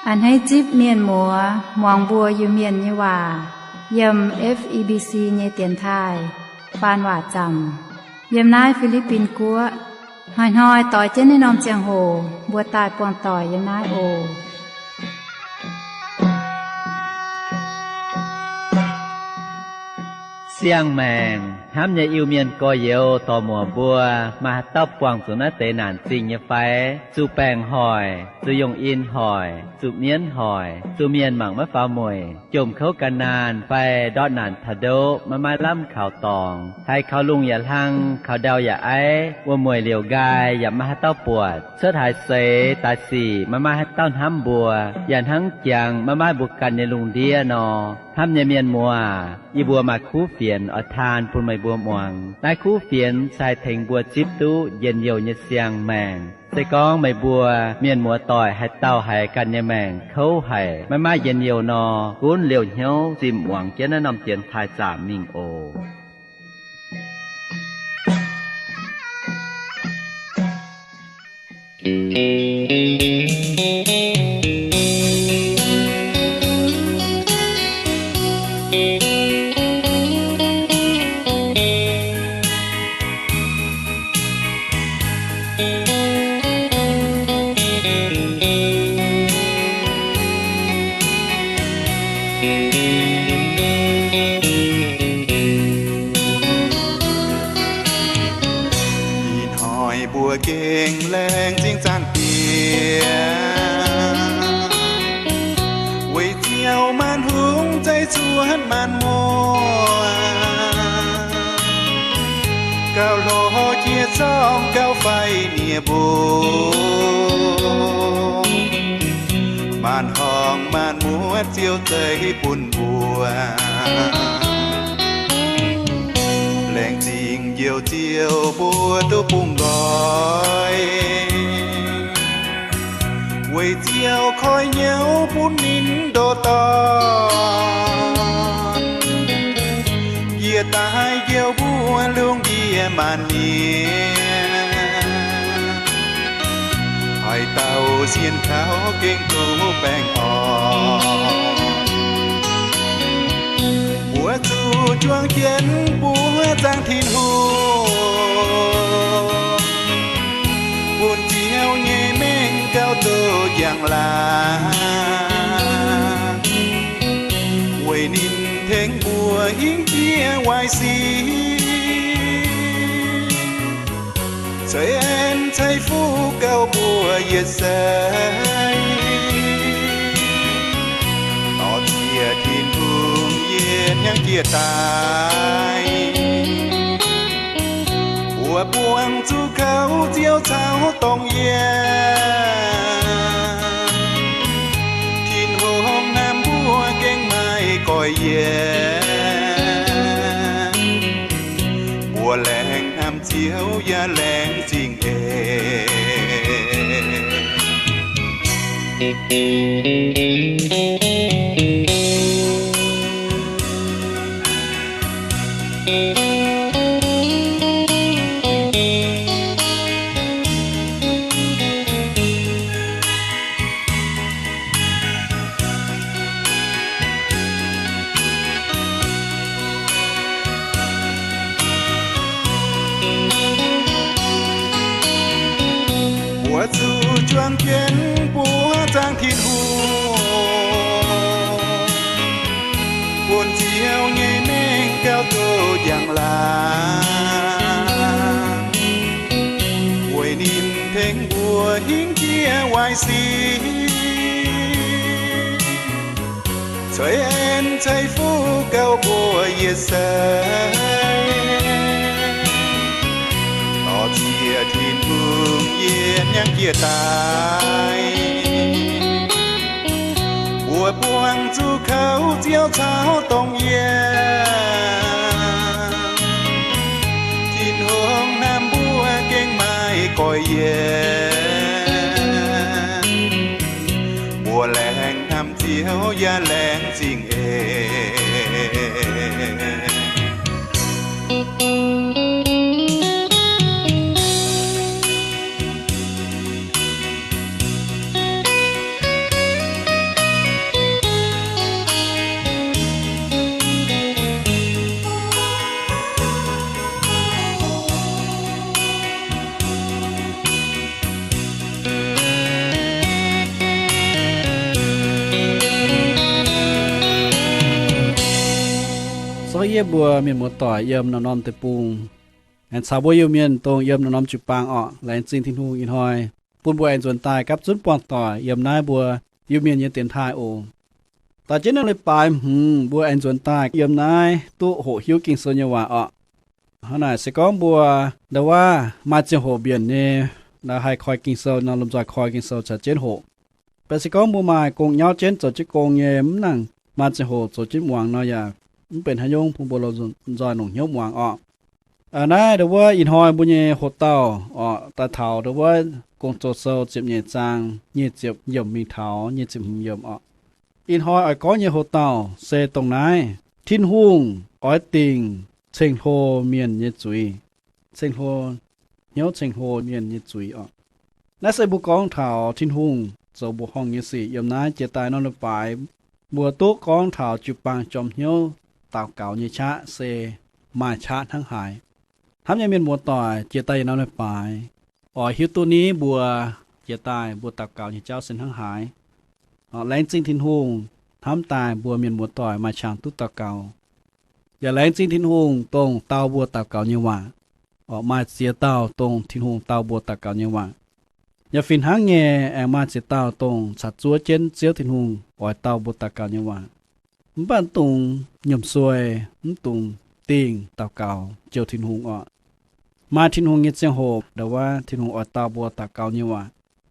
A'hneiv zipv mienh muoz muangx mbuo Iu-Mienh nyei waac yiem F E B C nyei dienx taaih faan waac zaamc yiem naaiv Fi^li^bin Guoqv. Hnoi-hnoi doix jienv naaiv norm ziangh hoc mbuo daaih buangh doic yiem naaiv oc. Siang-maengc hnamv nyei Iu-Mienh gorx-youz dorc-muoc mbuo, maaih haaix dauh buangh zuqc naaiv deix naanc zingh nyei fai? Zuqc baengc hoic, zuqc yongh in hoic, zuqc mienv hoic, zuqc mienh mangc maiv faaux mueic, jomc kouv gan naanh fai ndortv naanc taux ndoqv maiv maaih lamh kaux dorngx, haiz kaux lungh yaac hlang, kaux ndau yaac aiv, wuom-mueic liouc nqaai yaac maiv maaih haaix dauh buatc, cuotv haaix seix daaih sic maiv maaih haaix dauh hnamv mbuo, yaac hnangv jangx maiv maaih mbuo ganh nyei lungh ndiev nor. Hnamv nyei mienh muoz, yie mbuo maaih kuv fienx oix taan bun meih mbuo muangx. Naaiv kuv fienx se haih tengx mbuo zipv duqv njien-youh nyei siang-maengc. Se gorngv meih mbuo mienh muoz-doic haaix dauh haiz ganh nyei maengc kouv haic, maiv maaih njien-youh nor, gunv liouh hnyouv zimh muangx jienv naaiv norm dienx taaih zaamc mingh oc. Ih hnoi mbuo gengh laengz zingh Zaangc Diex, weic ziouc maanc hungh zeiv cuotv maanc muoz, gauh lorz jiex zorng gauh faix nie-mbung. Maanc horngh maanc muotv Ziouv zeiv bun mbuo, laengz zingh Njoux Ziouv mbuo duqv bungx nqoi, weic Ziouv koi hnyouv bun ninh ndoh dorn, njiec daaih njoux mbuo lungh ndiev maanc nyiex. Haaix dauh sienx kaux gengh duqv baengh orn. Mbuo zuqc juang jienv mbuo Zaangc Tin-Hungh, bun Ziouv nyei mengh gauh duqv njang-laangc, weic ninh tengx mbuo hingv jiex waaic sic, ceix en ceix fuqv gauh mbuo yietc seix. Dorh ziec Tin-Hungh yie hnyangx jiex daaih, mbuo buangh zuqc kouv Ziouv caux dongh yie. Tin-Hungh hnamv mbuo gengh maaih goix yie, mbuo laengz hnamv Ziouv yaac laengz zingh eix. Mbuo zuqc juang jienv mbuo Zaangc Tin-Hungh, bun Ziouv nyei mengh gauh duqv njang-laangc, weic ninh tengx mbuo hingv jiex waaic sic, ceix en ceix fuqv gauh mbuo yietc seix. Dorh ziec Tin-Hungh yie hnyangx jiex daaih, mbuo buangh zuqc kouv Ziouv caux dongh yie. Tin-Hungh hnamv mbuo gengh maaih goix yie, mbuo laengz hnamv Ziouv yaac laengz zingh eix. Tov yie mbuo mienh muoz-doic yiem norm-norm deic-bung, aengx caux mbuo Iu-Mienh dongh yiem norm-norm jiu-baang orqc, laengz zingh Tin-Hungh ih hnoi bun mbuo aengx nzuonx daaih gapv zunv buangh doic yiem naaiv mbuo Iu-Mienh nyei dienx taaih oc. Daaih jienv norm leiz-baaix hmz mbuo aengx nzuonx daaih yiem naaiv duqv hoqc hiuv Ging-Sou nyei waac orqc. Hnangv naaic se gorngv mbuo ndau wuov maaih ziangh hoc mbienc nyei, ndau haih koi Ging-Sou nor, lomh nzoih koi Ging-Sou caux jienv hoqc. Beiv se gorngv mbuo maaih gong nyauv jienv zoux jienv gong nyei, mv nangc maaih ziangh hoc zoux jienv muangx nor yaac mv benx haaix nyungc, bun mbuo lomh nzoih longc hnyouv muangx orqc. Naaiv ndau wuov ih hnoi mbuo nyei hoc-dauh orqc, daaih taux ndau wuov Gong-Zoh Sou ziepc nyeic zaang nyic ziepc yiemc mingh taux nyic ziepc hmz yiemc orqc. Ih hnoi oix gorngv nyei hoc-dauh se dongh naaiv, Tin-Hungh oix dingc ceng-hlo mienh nyei zuiz, ceng-hlo, hnyouv ceng-hlo mienh nyei zuiz orqc. Naaiv se mbuo gorngv taux Tin-Hungh zoux mbuoqc horngh nyei sic. Yiem naaiv jiex daaih norm leiz-baaix mbuo duqv gorngv taux jiu-baang jorm hnyouv daux gaux nyei qaqv se maaih qaqv hnangv haaix. Hnamv nyei mienh muoz-doic, jiex daaih yietc norm leiz-baaix oix hiuv duqv ni mbuo jiex daaih mbuo daux gaux nyei jauv se hnangv haaix. Laengz zingh Tin-Hungh, hnamv daaih mbuo mienh muoz-doic maaih qangx duqv daux gaux. Yaac laengz zingh Tin-Hungh dongh dau mbuo daux gaux nyei waac. Orqc, maaih ziex dauh dongh Tin-Hungh dau mbuo daux gaux nyei waac. Yaac fih hnangv nyei, aengx maaih ziex dauh dongh caux zuov jienv Ziouv Tin-Hungh oix dau mbuo daux gaux nyei waac. Mv baac mv dungx nyiemc suei, mv dungx dingh daux gaux jouh Tin-Hungh orqc. Maaih Tin-Hungh nyei ziangh hoc ndau wuov Tin-Hungh oix dau mbuo daux gaux nyei waac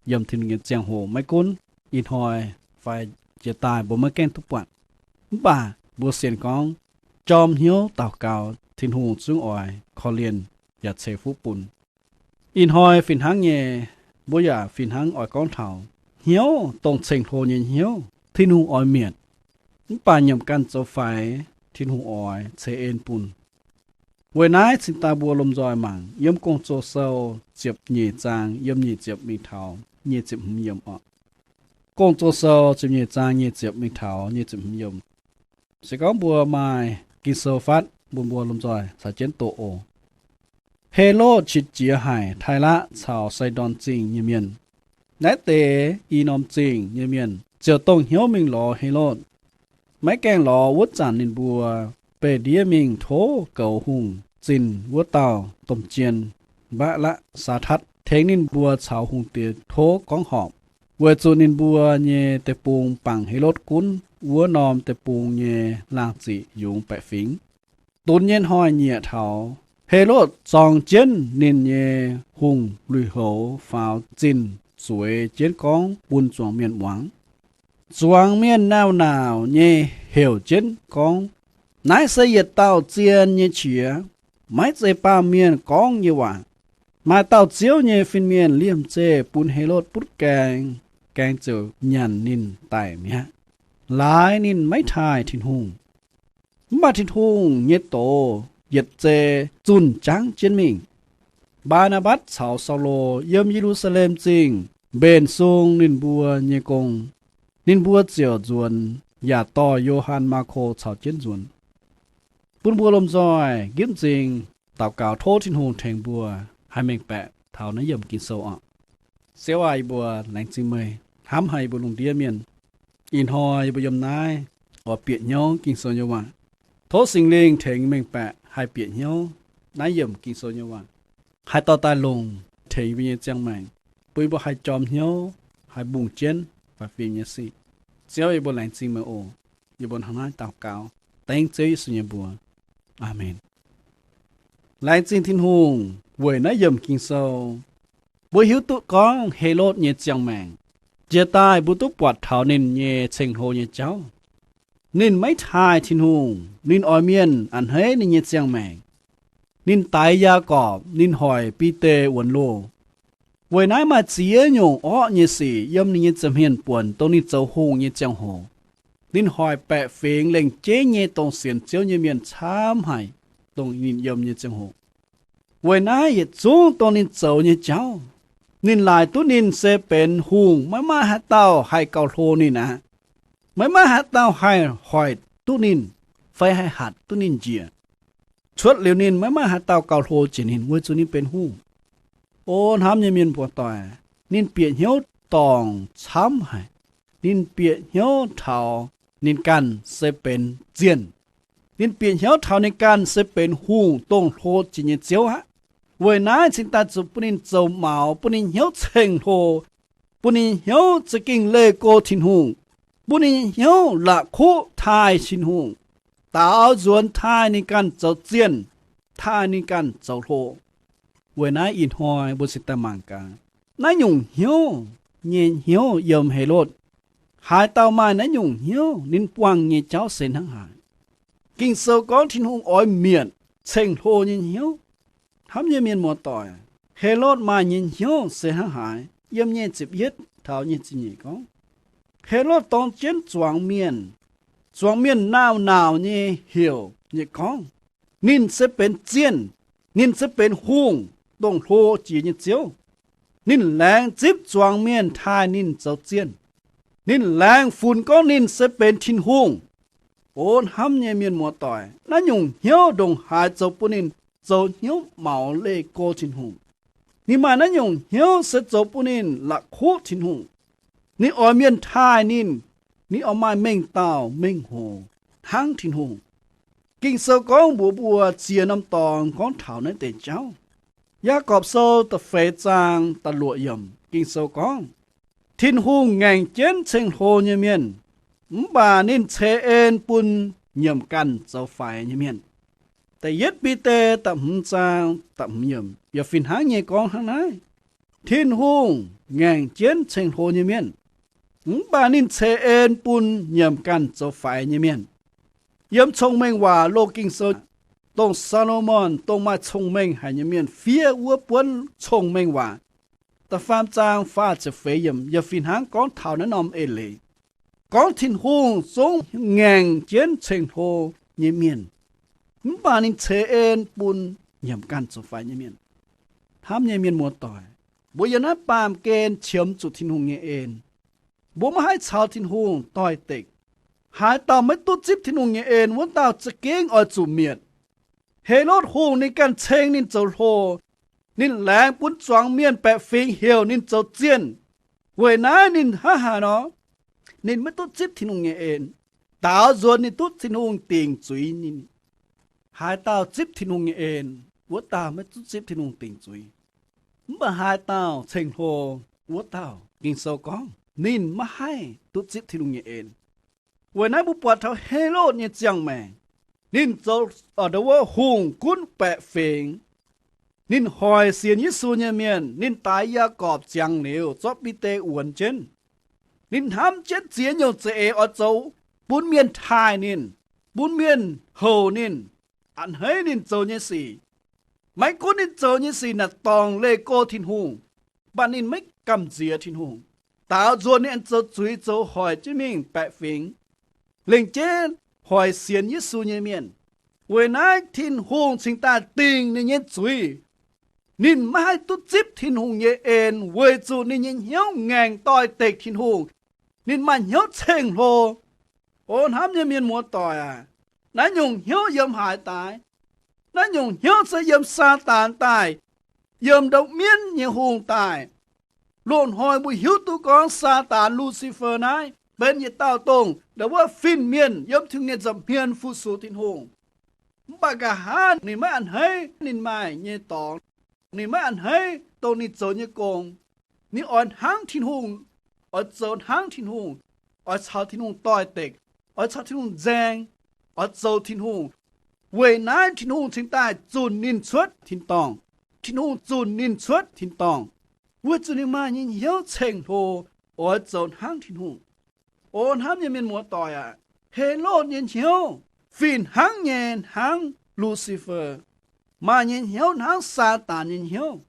yiem Tin-Hungh nyei ziangh hoc, maiv gunv ih hnoi fai jiex daaih mbuo maiv gaengh duqv buatc. Mv baac mbuo sienx gorngv jorm hnyouv daux gaux Tin-Hungh zungv oix korv-lienh yaac ceix fuqv bun. Ih hnoi fih hnangv nyei, mbuo yaac fih hnangv oix gorngv taux hnyouv dongh ceng-hlo nyei hnyouv Tin-Hungh oix mietc. Mv baac nyiemc ganh zoux faix, Tin-Hungh oix ceix en bun. Weic naaiv cingx daaih mbuo lomh nzoih mangc yiem Gong-Zoh Sou ziepc nyeic zaang yiem nyic ziepc mingh taux nyic ziepc hmz yiemc orqc. Gong-Zoh Sou ziepc nyeic zaang nyic ziepc mingh taux nyic ziepc hmz yiemc. Se gorngv mbuo maaih Ging-Sou fatv, bun mbuo lomh nzoih caux jienv doqc oc. Helotv qiex jiez haic Tailaqv caux Sai^ndorn Zingh nyei mienh. Naaiv deix i norm zingh nyei mienh ziouc dongh hnyouv mingh lorz Helotv. Maiv gaengh lorz wuov zanc ninh mbuo beih ndiev mingh tov goux hungh zinh wuov dauh domh jien, Mbaqv^laqv^saa^tatv, tengx ninh mbuo caux hungh diex tov gorngv horpc, weic zuqc ninh mbuo nyei deic-bung bangc Helotv gunv wuov norm deic-bung nyei laangh ziqc yungz baeqc fingx. Dunx nyei hnoi-nyieqc taux, Helotv zorng jienv ninh nyei hungh lui-houx faaux zinh zueiz jienv gorngv bun zuangx mienh muangx. Zuangx mienh nauc-nauc nyei heuc jienv gorngv, Naaiv se yietc dauh zien nyei qiex, maiv zeiz baamh mienh gorngv nyei waac. Maaih dauh Ziouv nyei fin-mienh liemh zeih bun Helotv butv gaeng, gaeng ziouc nyanc ninh daic mi'aqv. Laaix ninh maiv taaih Tin-Hungh. Mv baac Tin-Hungh nyei doz yietc zei zunh jangv jienv mingh. Mbaa^naa^mbatc caux Saulo yiem Ye^lu^saa^lem Zingh mbenc sung ninh mbuo nyei gong. Ninh mbuo ziouc nzuonx, yaac dorh Yo^han Maako caux jienv nzuonx. Bun mbuo lomh nzoih nqipv nzing daux gaux tov Tin-Hungh tengx mbuo haih mengh baeqc taux naaiv yiemc Ging-Sou orqc. Ziouv aac, yie mbuo laengz zingh meih hnamv haic yie mbuo lungh ndiev mienh. Ih hnoi yie mbuo yiem naaiv oix bieqc hnyouv Ging-Sou nyei waac. Tov Singx Lingh tengx mengh baeqc haih bieqc hnyouv naaiv yiemc Ging-Sou nyei waac, haih dorh daaih longc tengx yie mbuo nyei ziangh maengc, bun yie mbuo haih jorm hnyouv, haih mbungh jienv faix-fim nyei sic. Ziouv, yie mbuo laengz zingh meih oc. Yie mbuo hnangv naaiv daux gaux dengv Ziouv Yesu nyei mbuox. Aamen. Laengz zingh Tin-Hungh weic naaiv yiemc Ging-Sou. Mbuo hiuv duqv gorngv Helotv nyei ziangh maengc, jiex daaih mbuo duqv buatc taux ninh nyei ceng-hlo nyei jauv. Ninh maiv taaih Tin-Hungh. Ninh oix mienh a'hneiv ninh nyei ziangh maengc. Ninh daix Yaagorpc, ninh hoic Bide wuonx loh. Weic naaiv maaih ziex nyungc orqv nyei sic yiem ninh nyei nza'hmien buonc dongh ninh zoux hungh nyei ziangh hoc. Ninh hoic baeqc fingx lengc jeiv nyei dongh sienx Ziouv nyei mienh camv haic, dongh ninh yiem nyei ziangh hoc. Weic naaiv yietc zungv dongh ninh zoux nyei jauv. Ninh laaic duqv ninh se benx hungh, maiv maaih haaix dauh haih gauh hlo ninh aqv. Maiv maaih haaix dauh haih hoic duqv ninh fai haih hatc duqv ninh njiec. Cuotv liuz ninh, maiv maaih haaix dauh gauh hlo jiex ninh, weic zuqc ninh benx hungh. O hnamv nyei mienh muoz-doic, ninh bieqc hnyouv dorngc camv haic. Ninh bieqc hnyouv taux ninh ganh se benx zienh. Ninh bieqc hnyouv taux ninh ganh se benx hungh, dongh hlo jiex nyei Ziouv aqv. Weic naaiv cingx daaih zuqc bun ninh zoux maux, bun ninh hnyouv ceng-hlo, bun ninh hnyouv za'gengh leih go Tin-Hungh, bun ninh hnyouv la'kuqv taaih Tin-Hungh, daaux nzuonx taaih ninh ganh zoux zienh, taaih ninh ganh zoux hlo. Weic naaiv ih hnoi mbuo cingx daaih mangc gaax, naaiv nyungc hnyouv nyei hnyouv yiem Helotv. Haaix dauh maaih naaiv nyungc hnyouv, ninh buangh nyei jauv se hnangv haaix? Ging-Sou gorngv Tin-Hungh oix mietc ceng-hlo nyei hnyouv. Hnamv nyei mienh muoz-doic, Helotv maaih nyei hnyouv se hnangv haaix? Yiem nyic ziepc yietv taux nyic ziepc nyeic gorngv, Helotv dorng jienv zuangx mienh, zuangx mienh naauh nauc nyei heuc nyei gorngv, ninh se benx zienh, ninh se benx hungh, dongh hlo jiex nyei Ziouv. Ninh laengz zipv zuangx mienh taaih ninh zoux zienh. Ninh laengz funx gorngv ninh se benx Tin-Hungh. O hnamv nyei mienh muoz-doic, naaiv nyungc hnyouv ndongc haaix zoux bun ninh zoux hnyouv maux leih go Tin-Hungh? Ninh maaih naaiv nyungc hnyouv se zoux bun ninh la'kuqv Tin-Hungh. Ninh oix mienh taaih ninh, ninh oix maaih mengh dauh mengh hoc hnangv Tin-Hungh. Ging-Sou gorngv mbuox mbuo ziex norm dorngx gorngv taux naaiv deix jauv. Yaagorpc Sou da'feix zaang da'luoqc yiemc, Ging-Sou gorngv, Tin-Hungh ngaengc jienv ceng-hlo nyei mienh, mv baac ninh ceix en bun nyiemc ganh zoux faix nyei mienh. Da'yietv Bide da'hmz zaang da'hmz yiemc yaac fih hnangv nyei gorngv hnangv naaiv, Tin-Hungh ngaengc jienv ceng-hlo nyei mienh, mv baac ninh ceix en bun nyiemc ganh zoux faix nyei mienh. Yiem Cong-Mengh Waac loz Ging-Sou, dongh Saa^lo^morn, dongh maaih cong-mengh haic nyei mienh fiev wuov buonv Cong-Mengh Waac, da'faam zaang faah ziepc feix yiemc yaac fih hnangv gorngv taux naaiv norm eix leiz, gorngv Tin-Hungh zungv ngaengc jienv ceng-hlo nyei mienh, mv baac ninh ceix en bun nyiemc ganh zoux faix nyei mienh. Hnamv nyei mienh muoz-doic, mbuo yiem naaiv baamh gen qiemx zuqc Tin-Hungh nyei en. Mbuo maiv haih caux Tin-Hungh doix-dekc. Haaix dauh maiv duqv zipv Tin-Hungh nyei en, wuov dauh za'gengh oix zuqc mietc. Helotv Hungh ninh ganh ceng ninh zoux hlo. Ninh laengz bun zuangx mienh baeqc fingx heuc ninh zoux zienh. Weic naaiv ninh hnangv haaix nor? Ninh maiv duqv zipv Tin-Hungh nyei en. Daaux nzuonx ninh duqv Tin-Hungh dingc zuiz ninh. Haaix dauh zipv Tin-Hungh nyei en, wuov dauh maiv duqv zipv Tin-Hungh dingc zuiz. Mv baac haaix dauh ceng-hlo, wuov dauh Ging-Sou gorngv ninh maiv haih duqv zipv Tin-Hungh nyei en. Weic naaiv mbuo buatc taux Helotv nyei ziangh maengc, ninh zoux, aa, ndo wuov hungh gunv baeqc fingx. Ninh hoic sienx Yesu nyei mienh, ninh daix Yaagorpc ziangx liuz, zorqv Bide wuonx jienv. Ninh hnamv jienv ziex nyungc za'eix oix zoux, bun mienh taaih ninh, bun mienh houc ninh, a'hneiv ninh zoux nyei sic. Maiv gunv ninh zoux nyei sic naaic dorngc leih go Tin-Hungh, mv baac ninh maiv gamh nziex Tin-Hungh. Daaux nzuonx ninh aengx zoux zuiz zoux hoic jienv mingh baeqc fingx, lengc jeiv hoic sienx Yesu nyei mienh. Weic naaiv Tin-Hungh cingx daaih dingc ninh nyei zuiz. Ninh maiv haih duqv zipv Tin-Hungh nyei en weic zuqc ninh nyei hnyouv ngaengc doix-dekc Tin-Hungh. Ninh maaih hnyouv ceng-hlo. O hnamv nyei mienh muoz-doic aac, naaiv nyungc hnyouv yiem haaix daaih? Naaiv nyungc hnyouv se yiem Saadaan daaih, yiem ndau mienv nyei hungh daaih. Loz-hnoi mbuo hiuv duqv gorngv Saadaan, Lucifer naaiv benx yietc dauh dongh ndo wuov fin-mienh yiem Tin-Hungh nyei nza'hmien fu-sux Tin-Hungh. Mv baac nqa'haav ninh maiv a'hneiv ninh maaih nyei dorngx. Ninh maiv a'hneiv dongh ninh zoux nyei gong. Ninh oix hnangv Tin-Hungh, oix zoux hnangv Tin-Hungh, oix caux Tin-Hungh doix-dekc, oix caux Tin-Hungh nzaeng, oix zoux Tin-Hungh. Weic naaiv Tin-Hungh cingx daaih zunc ninh cuotv tin-dorngh. Tin-Hungh zunc ninh cuotv tin-dorngh, weic zuqc ninh maaih nyei hnyouv ceng-hlo, oix zoux hnangv Tin-Hungh. O hnamv nyei mienh muoz-doic aac, Helotv nyei hnyouv fih hnangv nyei hnangv Lucifer, maaih nyei hnyouv hnangv Saadaan nyei hnyouv.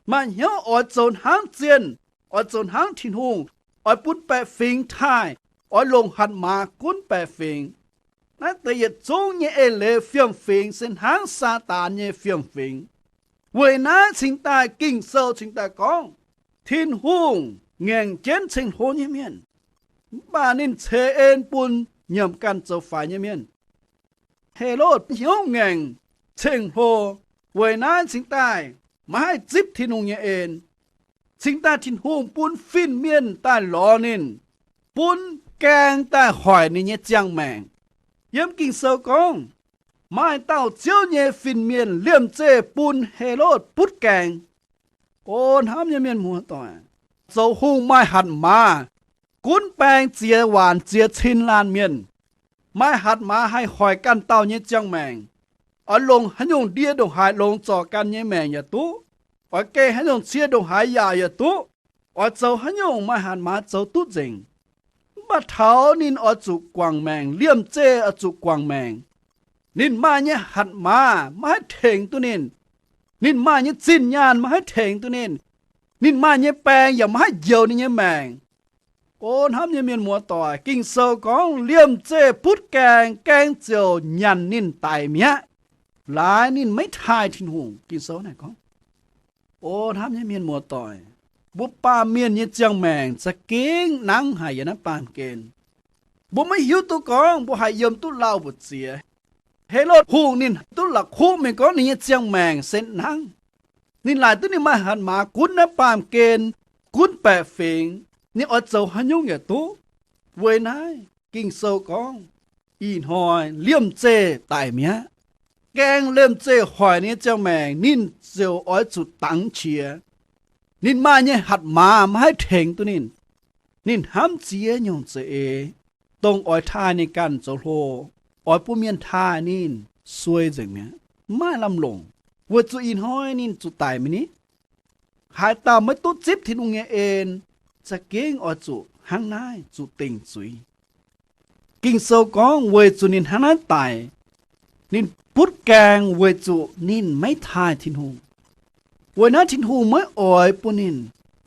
Maaih hnyouv oix zoux hnangv zienh, oix zoux hnangv Tin-Hungh, oix bun baeqc fingx taaih, oix longc hatc maaz gunv baeqc fingx. Naaiv deix yietc zungv nyei eix leiz fiem-fingx se hnangv Saadaan nyei fiem-fingx. Weic naaiv cingx daaih Ging-Sou cingx daaih gorngv, Tin-Hungh ngaengc jienv ceng-hlo nyei mienh, mv baac ninh ceix en bun nyiemc ganh zoux faix nyei mienh. Helotv hnyouv ngaengc, ceng-hlo, weic naaiv cingx daaih maiv haih zipv Tin-Hungh nyei en. Cingx daaih Tin-Hungh bun fin-mienh daaih lorz ninh, bun gaeng daaih hoic ninh nyei ziangh maengc. Yiem Ging-Sou gorngv, Maaih dauh Ziouv nyei fin-mienh liemh zeih bun Helotv butv gaengh. O hnamv nyei mienh muoz-doic, zoux hungh maaih hatc maaz, gunv baeng ziex waanc ziex cin laanh mienh, maaih hatc maaz haih hoic ganh dauh nyei ziangh maengc. Oix longc haaix nyungc ndie ndongc haaix longx zorc ganh nyei maengc yaac duqv. Oix geh haaix nyungc cie ndongc haaix yaauc yaac duqv. Oix zoux haaix nyungc maaih hatc maaz zoux duqv nzengc. Mv baac taux ninh oix zuqc guangc maengc, liemh zeih oix zuqc guangc maengc, ninh maaih nyei hatc maaz maiv haih tengx duqv ninh. Ninh maaih nyei zinh nyaanh maiv haih tengx duqv ninh. Ninh maaih nyei baeng yaac maiv haih njoux ninh nyei maengc. O hnamv nyei mienh muoz-doic, Ging-Sou gorngv liemh zeih butv gaengh, gaeng ziouc nyanc ninh daic mi'aqv. Laaix ninh maiv taaih Tin-Hungh. Ging-Sou naaic gorngv, o hnamv nyei mienh muoz-doic, mbuo baamh mienh nyei ziangh maengc za'gengh nangv haic yiem naaiv baamh gen. Mbuo maiv hiuv duqv gorngv mbuo haih yiem duqv lauh mbu'ziex. Helotv Hungh ninh duqv la'kuqv mingh gorngv ninh nyei ziangh maengc se nangv. Ninh laaic duqv ninh maaih hatc maaz gunv naaiv baamh gen, gunv baeqc fingx, ninh oix zoux haaix nyungc yaac duqv. Weic naaiv Ging-Sou gorngv, ih hnoi liemh zeih daic mi'aqv. Gaeng liemh zeih hoic ninh nyei ziangh maengc, ninh ziouc oix zuqc dangx qiex. Ninh maaih nyei hatc maaz maiv haih tengx duqv ninh. Ninh hnamv ziex nyungc za'eix, dongh oix taaih ninh ganh zoux hlo, oix bun mienh taaih ninh, suei nzengc mi'aqv, maiv maaih lamh longc, weic zuqc ih hnoi ninh zuqc daic mi'aqv ni. Haaix dauh maiv duqv zipv Tin-Hungh nyei en, za'gengh oix zuqc hnangv naaiv zuqc dingc zuiz. Ging-Sou gorngv weic zuqc ninh hnangv naaiv daic, ninh butv gaengh weic zuqc ninh maiv taaih Tin-Hungh. Weic naaiv Tin-Hungh maiv oix bun ninh,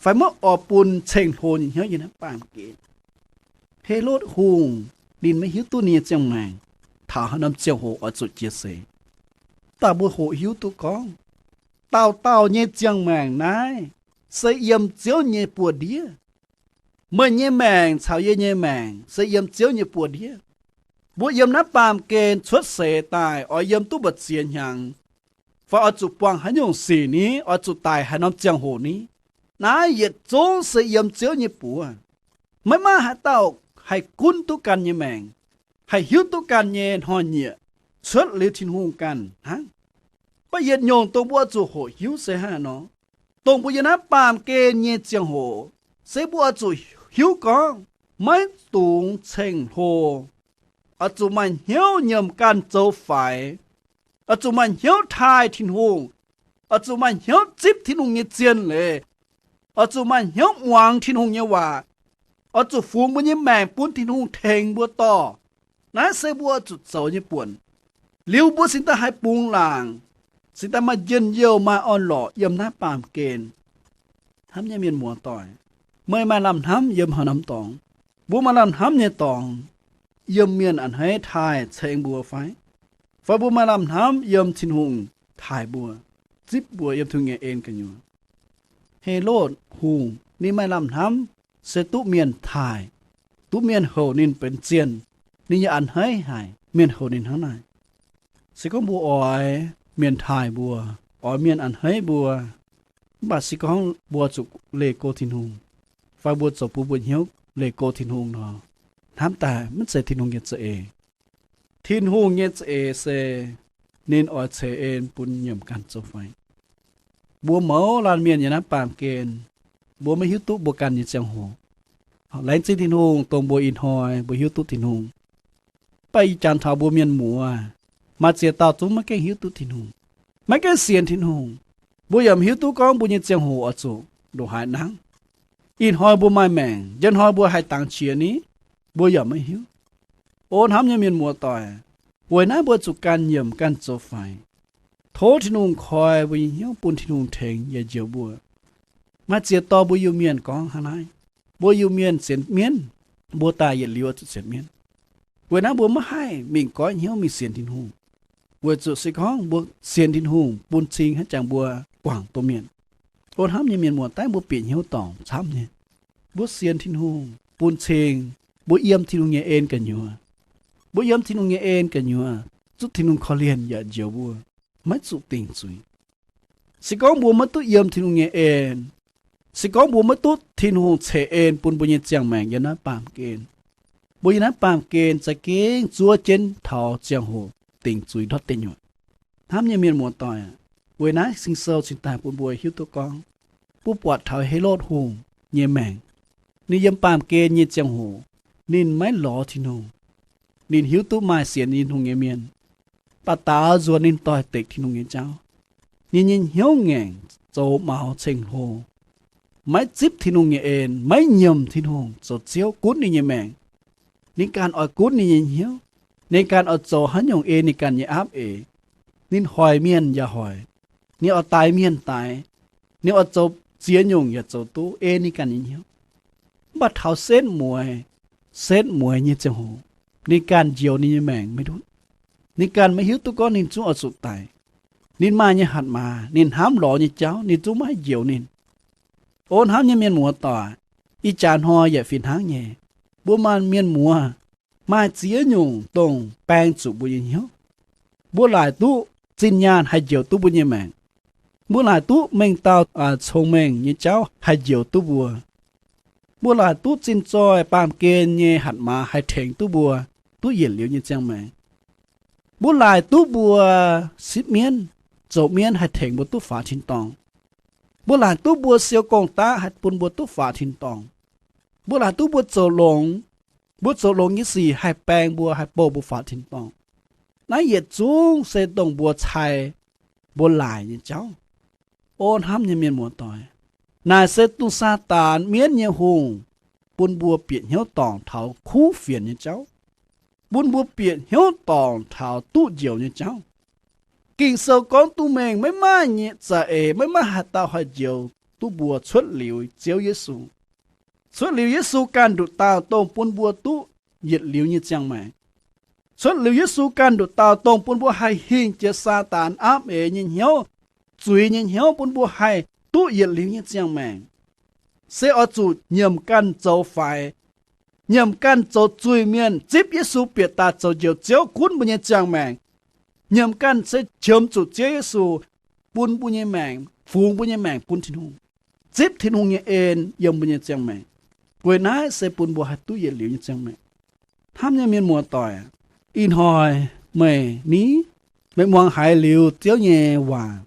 fai maiv oix bun ceng-hlo nyei hnyouv yiem naaiv baamh gen. Helotv Hungh ninh maiv hiuv duqv ninh nyei ziangh maengc taux haaix norm ziangh hoc oix zuqc jiez seix. Daaih mbuo hoqc hiuv duqv gorngv, dauh dauh nyei ziangh maengc naaiv se yiem Ziouv nyei buoz-ndiev. Meih nyei maengc caux yie nyei maengc se yiem Ziouv nyei buoz-ndiev. Mbuo yiem naaiv baamh gen cuotv seix daaih oix yiem duqv mbu'ziex hnyangx, fai oix zuqc buangh haaix nyungc sic ni, oix zuqc daic haaix norm ziangh hoc ni, naaiv yietc zungv se yiem Ziouv nyei buoz. Maiv maaih haaix dauh haih gunv duqv ganh nyei maengc, haih hiuv duqv ganh nyei hnoi-nyieqc cuotv liuz Tin-Hungh ganh hnangv. Mv baac yietc nyungc dongh mbuo oix zuqc hoqc hiuv se hnangv haaix nor, dongh mbuo yiem naaiv baamh gen nyei ziangh hoc, se mbuo oix zuqc hiuv gorngv maiv dungx ceng-hlo, oix zuqc maaih hnyouv nyiemc ganh zoux faix, oix zuqc maaih hnyouv taaih Tin-Hungh, oix zuqc maaih hnyouv zipv Tin-Hungh nyei zien leiz, oix zuqc maaih hnyouv muangx Tin-Hungh nyei waac, oix zuqc fungx mbuo nyei maengc bun Tin-Hungh tengx mbuo dorh. Naaiv se mbuo oix zuqc zoux nyei buonc. Liuz mbuo cingx daaih haih bungx laangc, cingx daaih maaih njien-youh maaih orn-lorqc yiem naaiv baamh gen. Hnamv nyei mienh muoz-doic, meih maaih lamh hnamv yiem haaix norm dorngx? Mbuo maaih lamh hnamv nyei dorngx yiem mienh a'hneiv taaih ceng mbuo fai? Fai mbuo maaih lamh hnamv yiem Tin-Hungh taaih mbuo, zipv mbuo yiem Tin-Hungh nyei en gu'nyuoz? Helotv Hungh ninh maaih lamh hnamv se duqv mienh taaih, duqv mienh houc ninh benx zienh. Ninh yaac a'hneiv haic mienh houc ninh hnangv naaic. Se gorngv mbuo oix mienh taaih mbuo, oix mienh a'hneiv mbuo, mv baac se gorngv mbuo zuqc leih go Tin-Hungh, fai mbuo zoux bun mbuo hnyouv leih go Tin-Hungh nor, hnamv daaih maiv zeiz Tin-Hungh nyei za'eix. Tin-Hungh nyei za'eix se ninh oix ceix en bun nyiemc ganh zoux faix. Mbuo mouz laanh mienh yiem naaiv baamh gen, mbuo maiv hiuv duqv mbuo ganh nyei ziangh hoc. Laengz zingh Tin-Hungh dongh mbuo ih hnoi mbuo hiuv duqv Tin-Hungh. Mv baac ih jangx taux mbuo mienh muoz, maaih ziex dauh zungv maiv gaengh hiuv duqv Tin-Hungh, maiv gaengh sienx Tin-Hungh. Mbuo yaac maiv hiuv duqv gorngv mbuo nyei ziangh hoc oix zuqc ndongc haaix nangv. Ih hnoi mbuo maaih maengc, njang hnoi mbuo haih dangx qiex ni, mbuo yaac maiv hiuv. O hnamv nyei mienh muoz-doic, weic naaiv mbuo zuqc ganh nyiemc ganh zoux faix. Tov Tin-Hungh koi mbuo nyei hnyouv bun Tin-Hungh tengx yaac njoux mbuo. Maaih ziex dorh mbuo Iu-Mienh gorngv hnangv naaiv, mbuo Iu-Mienh sienx mienv, mbuo daaih yietc liuz zuqc sienx mienv. Weic naaiv mbuo maiv haih mingh goiv hnyouv mingh sienx Tin-Hungh, weic zuqc se gorngv mbuo sienx Tin-Hungh bun cing hnangv jangx mbuo guangc domh mienh. O hnamv nyei mienh muoz-doic, mbuo bieqc hnyouv dorngc camv nyei. Mbuo sienx Tin-Hungh bun cing, mbuo yiem Tin-Hungh nyei en gu'nyuoz. Mbuo yiem Tin-Hungh nyei en gu'nyuoz, zuqc Tin-Hungh korv-lienh yaac njoux mbuo, maiv zuqc dingc zuiz. Se gorngv mbuo maiv duqv yiem Tin-Hungh nyei en, se gorngv mbuo maiv duqv Tin-Hungh ceix en bun mbuo nyei ziangh maengc yiem naaiv baamh gen, mbuo yiem naaiv baamh gen za'gengh zuov jienv taux ziangh hoc. dingc zuiz ndortv deic nyuoqc. Hnamv nyei mienh muoz-doic, weic naaiv Sing-Sou cingx daaih bun mbuo hiuv duqv gorngv, mbuo buatc taux Helotv Hungh nyei maengc, ninh yiem baamh gen nyei ziangh hoc, ninh maiv lorz Tin-Hungh. Ninh hiuv duqv maaih sienx Tin-Hungh nyei mienh, baac daaux nzuonx ninh doix-dekc Tin-Hungh nyei jauv. Ninh nyei hnyouv ngaengc, zoux maux ceng-hlo, maiv zipv Tin-Hungh nyei en, maiv nyiemc Tin-Hungh zoux Ziouv gunv ninh nyei maengc. Ninh ganh oix gunv ninh nyei hnyouv. Ninh ganh oix zoux haaix nyungc ei ninh ganh nyei aapv eix. Ninh hoic mienh yaac hoic. Ninh oix daix mienh daix. Ninh oix zoux ziex nyungc yaac zoux duqv ei ninh ganh nyei hnyouv. Mv baac taux setv mueiz, setv mueiz nyei ziangh hoc, ninh ganh njoux ninh nyei maengc maiv ndutv. Ninh ganh maiv hiuv duqv gorngv ninh zungv oix zuqc daic. Ninh maaih nyei hatc maaz, ninh hnamv lorz nyei jauv, ninh zungv maiv haih njoux ninh. O hnamv nyei mienh muoz-doic, ih jaax hnoi yaac fih hnangv nyei. Mbuo maaih mienh muoz, maaih ziex nyungc dongh baeng zuqc mbuo nyei hnyouv. Mbuo laaic duqv zinh nyaanh haih njoux duqv mbuo nyei maengc. Mbuo laaic duqv mengh dauh cong-mengh nyei jauv haih njoux duqv mbuo. Mbuo laaic duqv zinh-zoih baamh gen nyei hatc maaz haih tengx duqv mbuo duqv yietc liuz nyei ziangh maengc. Mbuo laaic duqv mbuo sipv mienv, zoux mienv haih tengx mbuo duqv faaux tin-dorngh. Mbuo laaic duqv mbuo siou gong-daqv haih bun mbuo duqv faaux tin-dorngh. Mbuo laaic duqv mbuo zoux longx, mbuo zoux longx nyei sic haih baeng mbuo, haih bouh mbuo faaux tin-dorngh. Naaiv yietc zungv se dongh mbuo cai mbuo laaic nyei jauv. O hnamv nyei mienh muoz-doic, naaic se dongh Saadaan, mienv nyei hungh, bun mbuo bieqc hnyouv dorngc taux kuv fienx nyei jauv, bun mbuo bieqc hnyouv dorngc taux duqv njoux nyei jauv. Ging-Sou gorngv duqv mengh maiv maaih nyei za'eix, maiv maaih haaix dauh haih njoux duqv mbuo cuotv liuz Ziouv Yesu. Cuotv liuz Yesu ganh nduqc dauh dongh bun mbuo duqv yietc liuz nyei ziangh maengc. Cuotv liuz Yesu ganh nduqc dauh dongh bun mbuo haih hingh jiex Saadaan aapv eix nyei hnyouv, zuiz nyei hnyouv, bun mbuo haih duqv yietc liuz nyei ziangh maengc. Se oix zuqc nyiemc ganh zoux faix, nyiemc ganh zoux zuiz-mienh, zipv Yesu bieqc daaih zoux Njoux Ziouv gunv mbuo nyei ziangh maengc. Nyiemc ganh se qiemx zuqc Ziouv Yesu bun mbuo nyei maengc, fungx mbuo nyei maengc bun Tin-Hungh, zipv Tin-Hungh nyei en yiem mbuo nyei ziangh maengc. Weic naaiv se bun mbuo haih duqv yietc liuz nyei ziangh maengc. Hnamv nyei mienh muoz-doic, ih hnoi meih ni, meih muangx haiz liuz Ziouv nyei waac,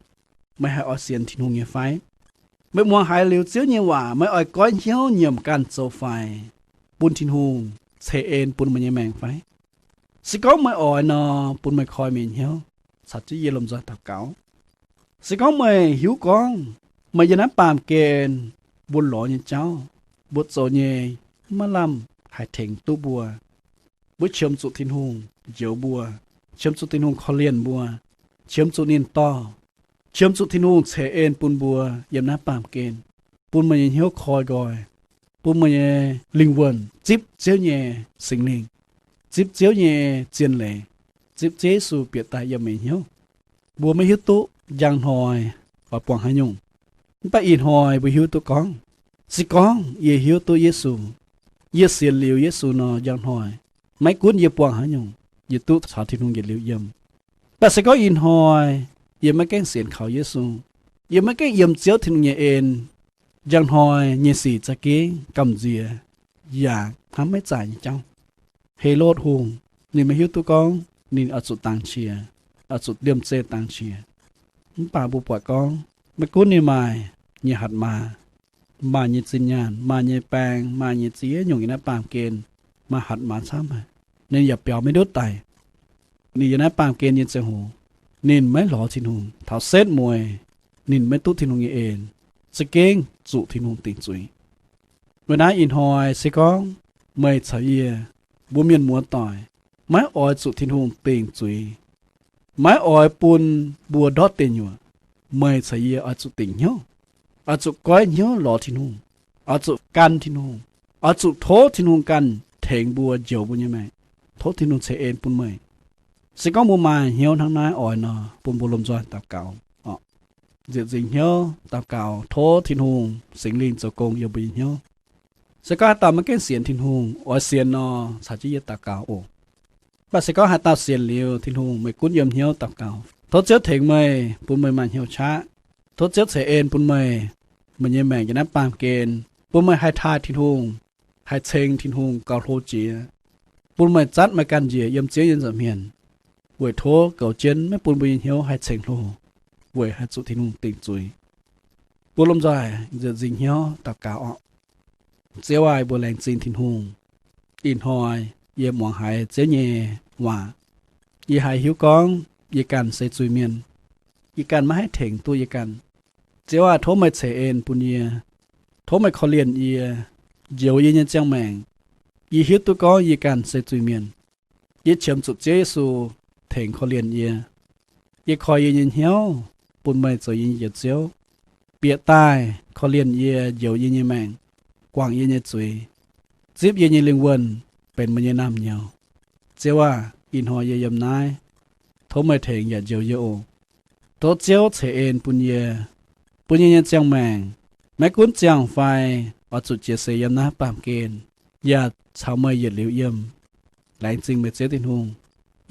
meih haih oix sienx Tin-Hungh nyei fai? Meih muangx haiz liuz Ziouv nyei waac, meih oix goiv hnyouv nyiemc ganh zoux faix bun Tin-Hungh ceix en bun meih nyei maengc fai? Se gorngv meih oix nor, bun meih koi meih nyei hnyouv caux jienv yie lomh nzoih daux gaux. Se gorngv meih hiuv gorngv meih yiem naaiv baamh gen mbuo lorz nyei jauv, mbuo zoux nyei maiv lamh haih tengx duqv mbuo, mbuo qiemx zuqc Tin-Hungh njoux mbuo, qiemx zuqc Tin-Hungh korv-lienh mbuo, qiemx zuqc ninh dorh, qiemx zuqc Tin-Hungh ceix en bun mbuo yiem naaiv baamh gen, bun meih nyei hnyouv koi nqoi, bun meih nyei lingh wuonh zipv Ziouv nyei Singx Lingh, zipv Ziouv nyei zien leiz, zipv Ziouv Yesu bieqc daaih yiem meih nyei hnyouv. Mbuo maiv hiuv duqv njang hnoi oix buangh haaix nyungc. Mv baac ih hnoi mbuo hiuv duqv gorngv, se gorngv yie hiuv duqv Yesu, yie sienx liuz Yesu nor, njang hnoi maiv gunv yie buangh haaix nyungc, yie duqv caux Tin-Hungh yietc liuz yiem. Mv baac se gorngv ih hnoi yie maiv gaengh sienx kaux Yesu, yie maiv gaengh yiem Ziouv Tin-Hungh nyei en, njang hnoi nyei sic za'gengh gamh nziex yaac hnamv maiv zaaic nyei jauv. Helotv Hungh ninh maiv hiuv duqv gorngv ninh oix zuqc dangx qiex, oix zuqc liemh zeih dangx qiex. Mv baac mbuo buatc gorngv maiv gunv ninh maaih nyei hatc maaz, maaih nyei zinh nyaanh, maaih nyei baeng, maaih nyei ziex nyungc yiem naaiv baamh gen, maaih hatc maaz camv haic, ninh yaac biaux maiv ndutv daic. Ninh yiem naaiv baamh gen nyei ziangh hoc, ninh maiv lorz Tin-Hungh. Taux setv mueiz ninh maiv duqv Tin-Hungh nyei en, za'gengh zuqc Tin-Hungh dingc zuiz. Weic naaiv ih hnoi se gorngv meih caux yie, mbuo mienh muoz-doic, maiv oix zuqc Tin-Hungh dingc zuiz, maiv oix bun mbuo ndortv deic nyuoqc, meih caux yie oix zuqc dingc hnyouv, oix zuqc goiv hnyouv lorz Tin-Hungh, oix zuqc gan Tin-Hungh, oix zuqc tov Tin-Hungh ganh tengx mbuo njoux mbuo nyei maengc, tov Tin-Hungh ceix en bun meih. Se gorngv mbuo maaih hnyouv hnangv naaiv oix nor, bun mbuo lomh nzoih daux gaux oc. Nzieqc nzingc hnyouv daux gaux, tov Tin-Hungh Singx Lingh zoux gong yiem mbuo nyei hnyouv. Se gorngv haaix dauh maiv gaengh sienx Tin-Hungh, oix sienx nor, caux jienv yie daux gaux oc. Mv baac se gorngv haaix dauh sienx liuz Tin-Hungh, meih gunv yiem hnyouv daux gaux, tov Ziouv tengx meih, bun meih maaih hnyouv qaqv. Tov Ziouv ceix en bun meih, meih nyei maengc yiem naaiv baamh gen, bun meih haih taaih Tin-Hungh, haih ceng Tin-Hungh gauh hlo jiex, bun meih zatv meih ganh njiec yiem Ziouv nyei nza'hmien. weic tov goux jienv maiv bun mbuo nyei hnyouv haih ceng hlo, weic haih zuqc Tin-Hungh dingc zuiz. Mbuo lomh nzoih nzengc hnyouv daux gaux oc. Ziouv aac, mbuo laengz zingh Tin-Hungh. Ih hnoi yie muangx haiz Ziouv nyei waac, yie haih hiuv gorngv yie ganh se zuiz-mienh. Yie ganh maiv haih tengx duqv yie ganh. Ziouv aac, tov meih ceix en bun yie. Tov meih korv-lienh yie, njoux yie nyei ziangh maengc. Yie hiuv duqv gorngv yie ganh se zuiz-mienh. Yie qiemx zuqc Ziouv Yesu tengx korv-lienh yie. Yie koi yie nyei hnyouv bun meih zoux yie nyei Njoux Ziouv. Bieqc daaih korv-lienh yie, njoux yie nyei maengc, guangc yie nyei zuiz, zipv yie nyei lingh wuonh benx meih nyei naamh nyouz. Ziouv aac, ih hnoi yie yiem naaiv, tov meih tengx yaac njoux yie oc. Tov Ziouv ceix en bun yie, bun yie nyei ziangh maengc, maiv gunv ziangh fai, oix zuqc jiex seix yiem naaiv baamh gen, yaac caux meih yietc liuz yiem. Laengz zingh meih Ziouv Tin-Hungh.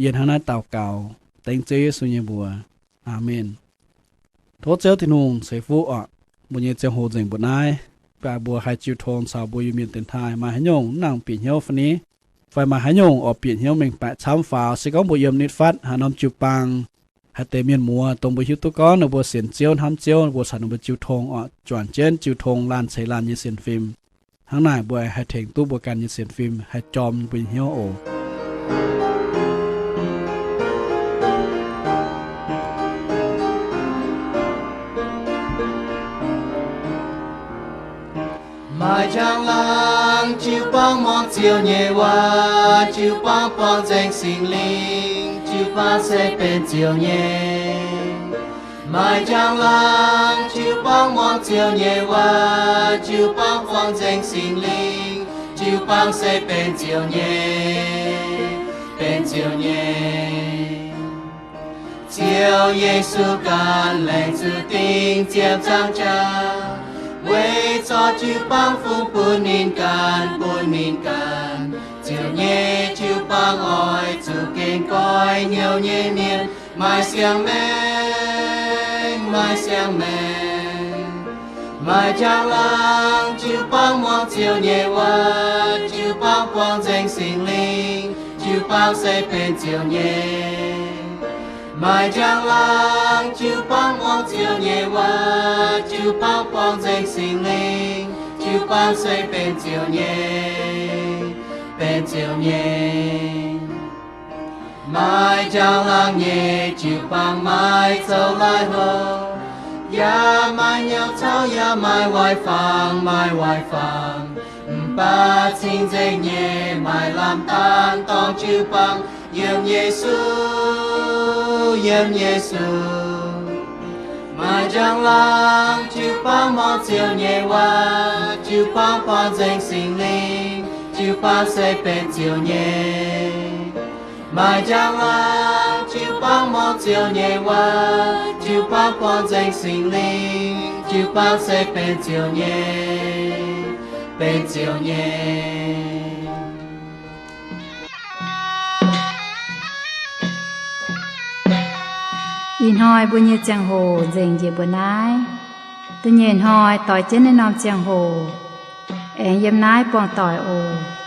Yie hnangv naaiv daux gaux dengv Ziouv Yesu nyei mbuox. Aamen. Tov Ziouv Tin-Hungh ceix fuqv oc. Mbuo nyei ziangh hoc nzengc mbuoqc naaiv. Mv baac mbuo haih jiu tong caux mbuo Iu-Mienh dienx taaih, maaih haaix nyungc mv nangc bieqc hnyouv fai ni, fai maaih haaix nyungc oix bieqc hnyouv mengh baeqc camv faaux, se gorngv mbuo yiem nitv fatv haaix norm jiu-baang, haaix deix mienh muoz dongh mbuo hiuv duqv gorngv ninh mbuo sienx Ziouv hnamv Ziouv, mbuo caux ninh mbuo jiu tong oc. Juangc jienv jiu tong laanh ceix laanh nyei sienx fim. Hnangv naaic mbuo haih tengx duqv mbuo ganh nyei sienx fim, haih jorm mbuo nyei hnyouv oc. Maaih njang-laangc jiu-baang muangx Ziouv nyei waac, jiu-baang buangh nzengc Singx Lingh, jiu-baang se benx Ziouv nyei. Maaih njang-laangc jiu-baang muangx Ziouv nyei waac, jiu-baang buangh nzengc Singx Lingh, jiu-baang se benx Ziouv nyei, benx Ziouv nyei. Ziouv Yesu ganh laengz zingh dingc ziepc nzaangc jaax, weic zorqv jiu-baang fungx bun ninh ganh, bun ninh ganh. Ziouv nyei jiu-baang oix zuqc gengh goiv hnyouv nyei mienh, maaih siang-maengc, maaih siang-maengc. Maaih njang-laangc jiu-baang muangx Ziouv nyei waac, jiu-baang buangh nzengc Singx Lingh, jiu-baang se benx Ziouv nyei. Maaih njang-laangc jiu-baang muangx Ziouv nyei waac, jiu-baang buangh nzengc Singx Lingh, jiu-baang se benx Ziouv nyei, benx Ziouv nyei. Maaih njang-laangc nyei jiu-baang maiv zoux laih hlo, yaac maaih nyouh cauv, yaac maaih waaic fangx, maaih waaic fangx. Mv baac cing-nzengc nyei maaih lamh daanh dorngx jiu-baang yiem Yesu, yiem Yesu. Maaih njang-laangc jiu-baang muangx Ziouv nyei waac, jiu-baang buangh nzengc Singx Lingh, jiu-baang se benx Ziouv nyei. Maaih njang-laangc jiu-baang muangx Ziouv nyei waac, jiu-baang buangh nzengc Singx Lingh, jiu-baang se benx Ziouv nyei, benx Ziouv nyei. Ih hnoi mbuo nyei ziangh hoc nzengc njiec mbuo naaiv. Da'nyeic hnoi doix jienv naaiv norm ziangh hoc, aengx yiem naaiv buangh doic oc.